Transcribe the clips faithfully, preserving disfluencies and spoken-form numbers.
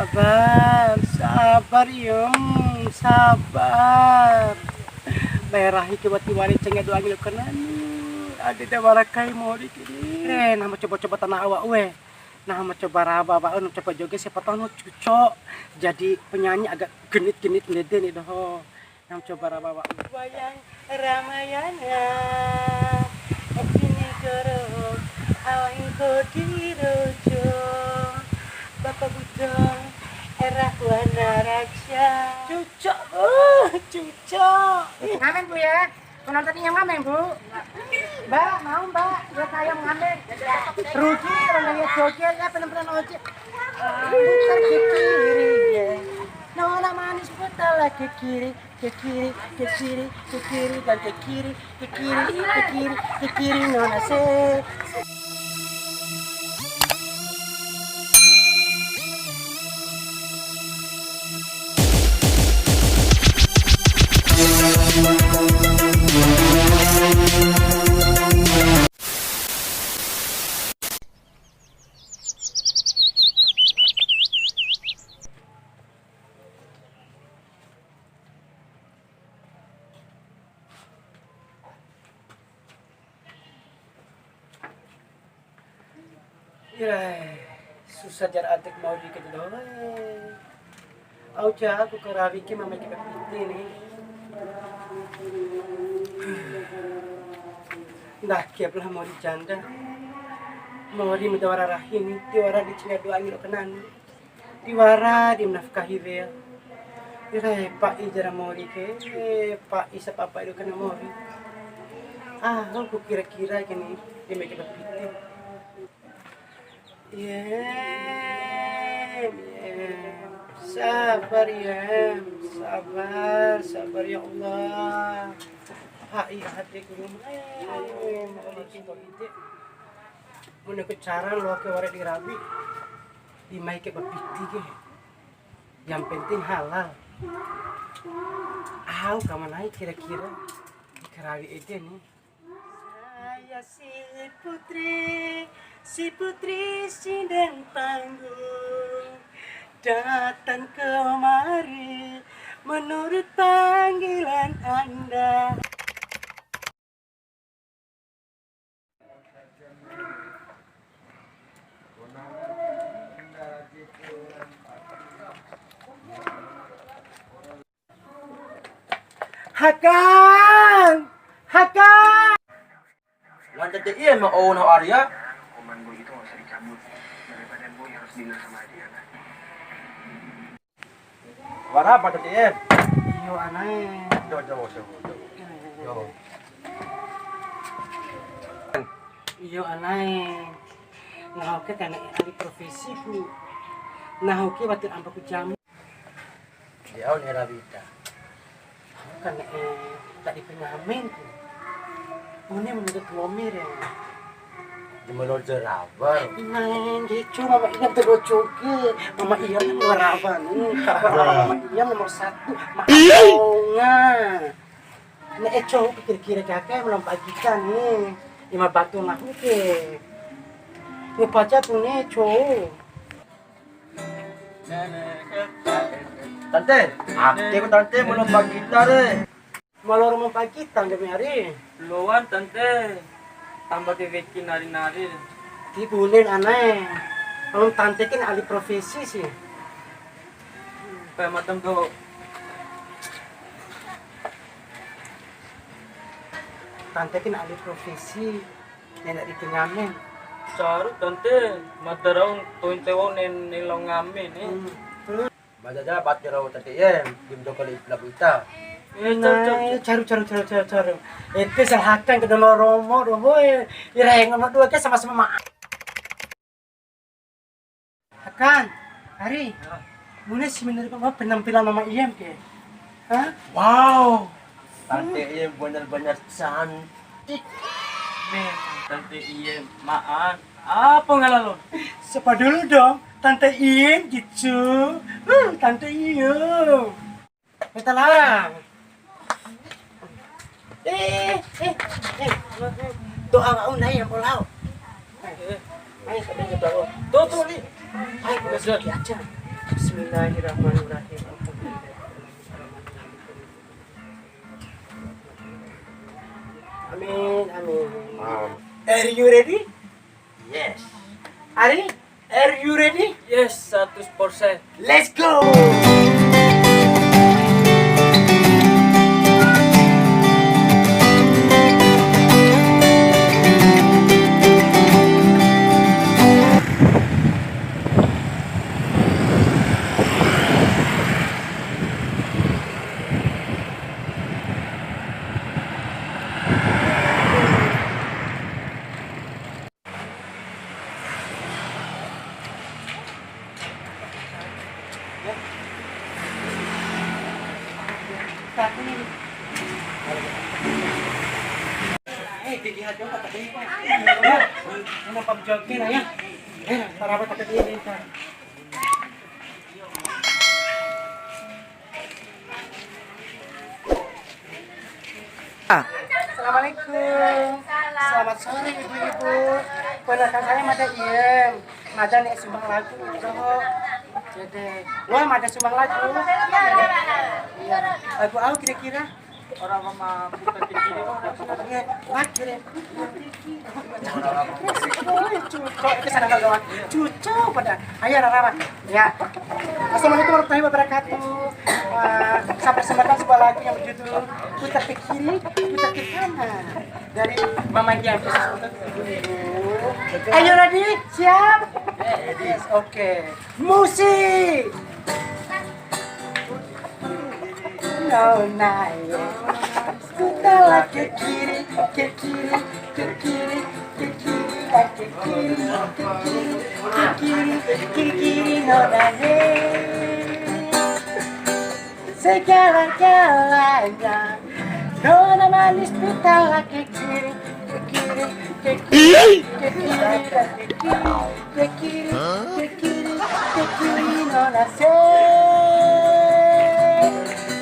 Sabar, sabar, Yum, sabar. Daerahi ke wati wari cengga doangi lo kenani. Ade da wara kai mori kini. Eh, nama coba-coba tanah awak, we. Nah, ma coba raba wa'u, coba joget, siapa tahu no cucok jadi penyanyi agak genit-genit ndede ni doho. Nah, coba raba wa'u. Wayang Ramayana, Abdini Goro, Awang Kodi Rojo, Bapak Bujang, Rahwana Raja. Cucok, uh, cucok. Ngamen, Bu, ya. Penonton yang ngamen, Bu? Mbak, mau, Mbak? Lihat ayam ngamen. Rugi kalau nggak lihat joget, ya, penonton ojek. Ah, putar ke kiri, ya. Nona manis, putar lagi ke kiri, ke kiri, ke kiri, ke kiri, dan ke kiri, ke kiri, ke kiri, ke kiri, Nona se. Irae, susah jar adeku mori ke doho. Au ja aku karawi ke mama ke piti ni. Ndake pala mori janda. Mori ma da wara rahi ni, tiwara di cina doangi lo kenani. Tiwara di ma nafkahi wea. Irae pa'i jara mori ke, pa'i sapapa ido kena mori. Ah, aku kira-kira gini, di meke piti. Yem, yem. Sabar, yem. Sabar, sabar, ya Allah. Pa'i adeku, yem. Mori ke ito ide. Bune ku cara loa ke wara di rawi. Di mai ke ba piti ke. Yang penting halal. Au ka ma nai kira-kira. Karawi ede ni. Saya si putri, si putri sinden panggung, datang kemari menurut panggilan Anda. Hakan! Hakan! Lan tete iya ma ou nahu Arya. Hukuman Boy itu nggak usah dicabut. Daripada Boy harus dinner sama Adriana. Wara apa tadi, Em? Iyo, anae. Jauh, jauh, jauh, jauh. Jauh. Iyo, anae. Nahu ke kan ahli profesi ku. Nahu ke wati ampa ku jamu. Di au ni rawi ta. Kan, eh, tadi pengamen ku. Bune menurut lomi re. Di melo jerabar. Nah, gitu, mama iya terus joget. Mama iya kan nomor apa nih? Mama iya nomor satu. Mama Tonga. Nah, eh, cowok kira-kira kakak yang belum pagi kan nih. Lima batu lah, oke. Ngupaca tuh nih, cowok. Tante, ake ku tante, ma lompa gitar e. Ma lompa gitar, tante Mary. Loan, tante. Tamba ke weki nari-nari. Ti bunen anae. Kalau tante kan ahli profesi sih. Kayak macam tuh. Tante kan ahli profesi. Nenek di ngamen. Caru tante, mada rau toin tewo nen nelo ngamen, eh. Hmm. Terus? Mada ja bati rau tante, iya, dim doko li labu ita. Eh, caru, caru. Nah, caru, caru, caru, caru, caru. Ete salah akan ke dono romo, doho, eh. Ira yang nomor dua ke sama-sama ma-, Akan, Ari, bune si menurut kamu penampilan Mama Iem ke? Hah? Wow, Tante Iem benar-benar cantik. Nih, Tante Iem, maan, apa ngalalon? Sapa dulu dong, Tante Iem gitu. Uh, Tante Iem. Minta larang. Eh, eh, eh. Doa kau naik yang pulau. Ayo, sampai ke bawah. Tuh, tuh, nih. Ayo, udah sedikit aja. Bismillahirrahmanirrahim. Amin, amin. Are you ready? Yes. Ari, are you ready? Yes, seratus persen. Let's go. Eh, gigi hati apa tadi? Ya, ini apa joki lah ya? Eh, para apa tadi ini? Ah. Assalamualaikum. Selamat sore ibu-ibu. Ponakan saya mada iem. Mada ne'e sumbang lagu nih, Doho. Jadi, wah, mada sumbang lagu. Iya. Lagu au kira-kira? Orang mama putar kiri, orang putar kiri. Wah, kiri. Cucu, itu sana kawan. Cucu pada. Ayo, Rara. Ya. Assalamualaikum warahmatullahi wabarakatuh. Wah, saya persembahkan sebuah lagu yang berjudul Putar ke kiri, putar ke kanan dari Mama Dian khusus untuk ibu-ibu. Ayo, ready? Siap? Oke. Musik. No, naya. Putar ke kiri, ke kiri, ke kiri, ke kiri, ke kiri, ke kiri, ke kiri, ke kiri, no, naya. Segala-galanya. Nona manis, putarlah ke kiri, ke kiri, ke kiri, ke kiri, dan ke kiri, ke kiri, ke kiri, ke kiri, Nona se.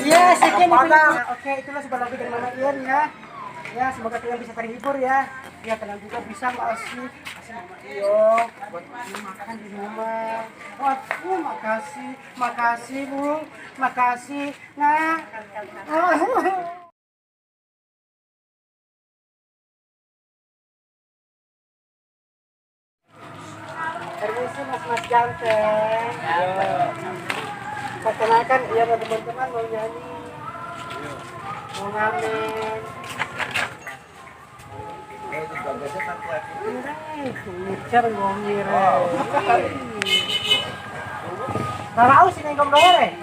Ya, sekian ibu-ibu. Oke, itulah sebuah lagu dari Mama Ian ya. Ya, semoga kalian bisa terhibur ya. Ya, kalian juga bisa ngasih, kasih Mama Ian buat makan di rumah. Waduh, makasih, makasih, Bu. Makasih, Nak. Permisi, mas-mas ganteng. Perkenalkan, Ian dan teman-teman mau nyanyi, mau ngamen. Ngicar nggomi re. Rarau sini nggomi doho re.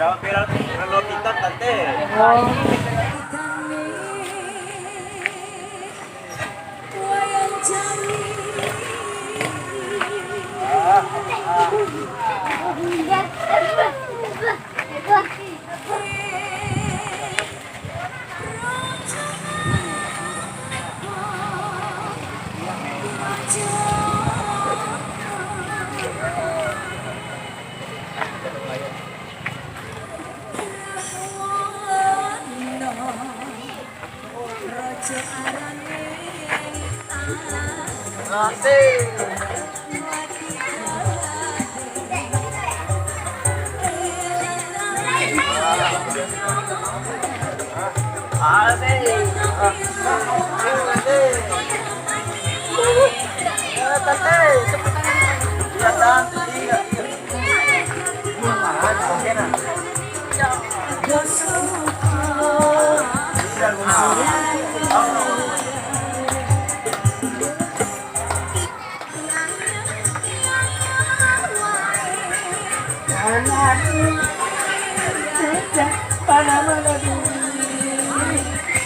Rau pira relo kita tante. Oh.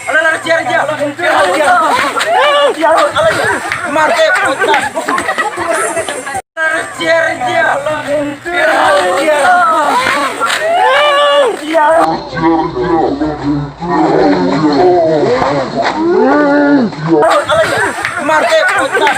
Ala, ala, jar, jar. Jar, jar. Ala, jar. Mate, putar. Jar, jar. Jar, jar. Mate, putar.